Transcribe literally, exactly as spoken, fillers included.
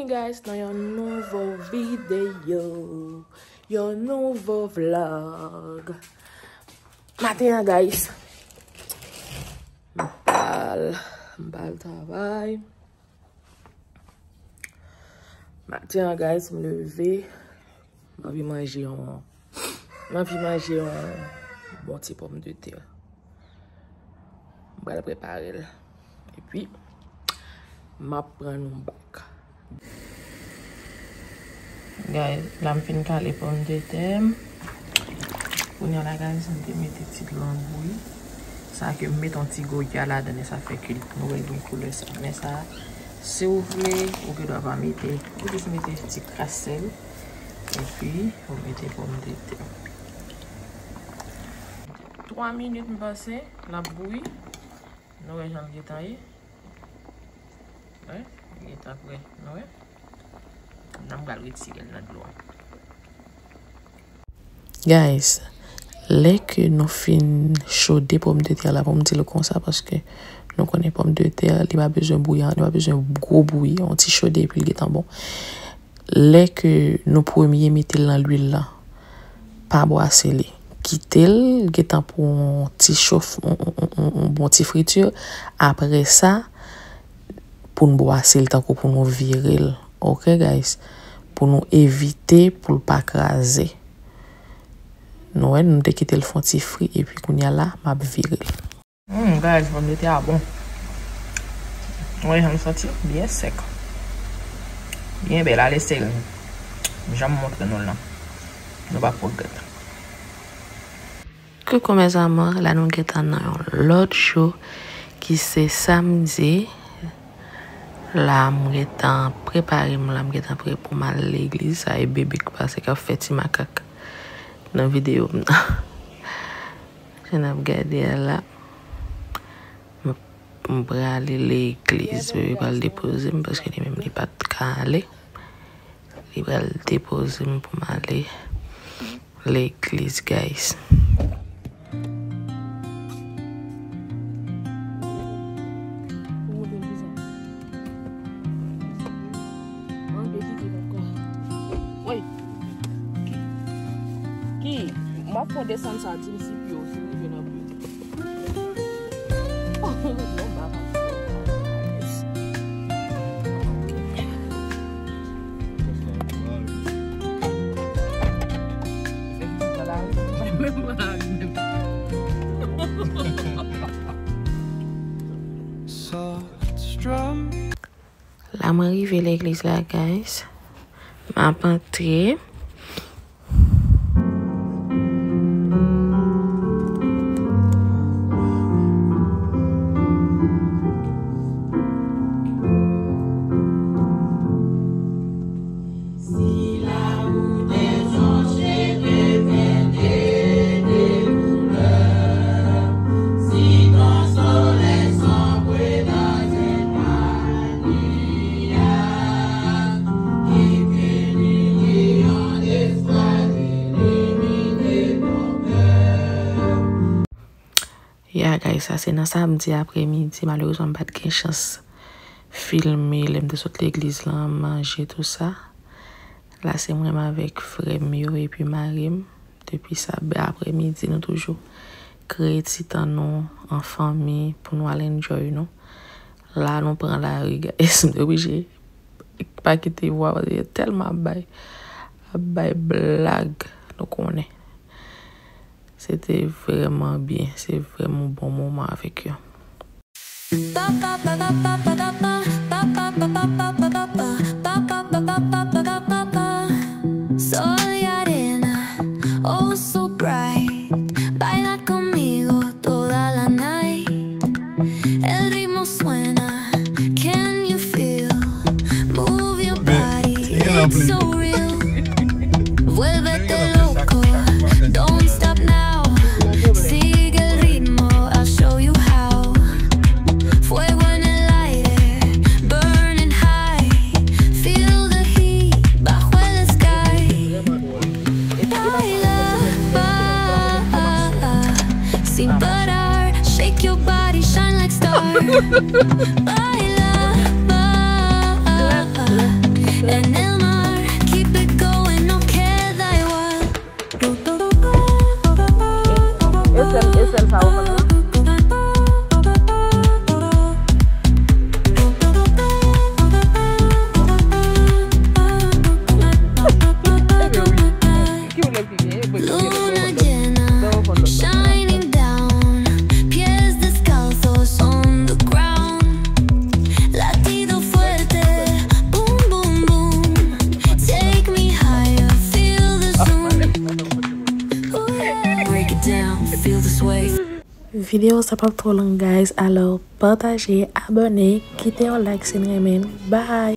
Guys, nan yon nouvo videyo, yon nouvo vlog. Maten an, guys, m pral, m pral travay. Maten an, guys, m leve, m anvi manje yon, m anvi manje yon bon ti pòmdetè. M pral prepare l. Epi, m ap pran nou back. Guys, la m fin kale pòmdetè m. Kounye a la, guys, m te mete ti dlo an bouyi. Sa ke m mete yon ti goya ladan, e sa fè ke nou wè l gen koulè sa. Men sa, si w vle, ou gen dwa pa mete. Ou jis mete ti kras sèl. Epi, ou mete pòmdetè. Twa minit, m panse, l ap bouyi. Nou wè jan l gentan ye. Wi, li gentan prè. Nou wè? Kounye a m pral retire l nan dlo a. Guys, lè ke nou fin chode pòmdetè la, pou m di l konsa, paske nou konnen pòmdetè, li pa bezwen bouyi, li pa bezwen gwo bouyi, yon ti chode epi l gentan bon. Lè ke nou premye mete l nan lwil la, pa bwase li. Kite l gentan pou yon ti chof, yon, yon, yon, yon bon ti friti. Apre sa, pou n bwase l tankou pou nou vire l. Oke, guys? Pou nou evite pou l pa kraze. Nou wè, nou te kite l fè yon ti fri, epi kounye a la, m ap vire l. Hmm, guys, pòmdetè a bon. Ou wè jan l santi? Byen sèk. Byen bèl, ale sere. M janm montre nou l lan. Nou p ap regrèt. Coucou mes amours, la nou gentan nan yon lòt jou ki se samdi. La m gentan prepare m, la m gentan prè pou m al legliz. Sa e bebe k pase k ap fè ti makak nan videyo m nan. Jan n ap gade a la. M, m prale legliz. Bebe pral depoze m paske li menm li pa t ka ale. Li pral depoze m pou m ale legliz, guys. Ki? M ap fè w desann sa, di m si pye w, si w rive nan pye w. La mwen rive legliz la, guys. M ap antre. Ya, guys, sa se nan samdi apremidi. Malerezman, m pa t gen chans filme lè m te sot legliz lan, manje, tou sa. La, se mwen menm avèk frè m yo epi mari m. Depi sa, apremidi, nou toujou kreye ti tan nou an fanmi pou nou al enjoy nou. La, nou pran lari, guys. M te oblije pa kite vwa, paske yo tèlman ap bay, ap bay blag, nou konnen. Se te vrèman byen. Se vrèman yon bon moman avèk yo. Sol y arena, oh so bright. Baila conmigo toda la night. El ritmo suena, can you feel? Move your body, it's so real. Vuélvete loco, don't stop now. Sigue el ritmo, I'll show you how. Fuego en el aire, burning high. Feel the heat bajo el sky. Baila, ba, ba, ba, sin parar. Shake your body, shine like star. Baila, ba, ba, ba, En el mar, keep it going, no queda igual. E sèl, e sèl sa ou konn lan? Ebyen wi. Ki koulè ki genyen? Ebyen wi. Luna llena, shining down, pies descalzos on the ground. Latido fuerte, boom, boom, boom. Take me higher, feel the zone. Ooh, yeah. Break it down, feel the sway. Videyo sa p ap twò long, guys. Alò, pataje, abòne, kite yon like si n renmen l. Bye!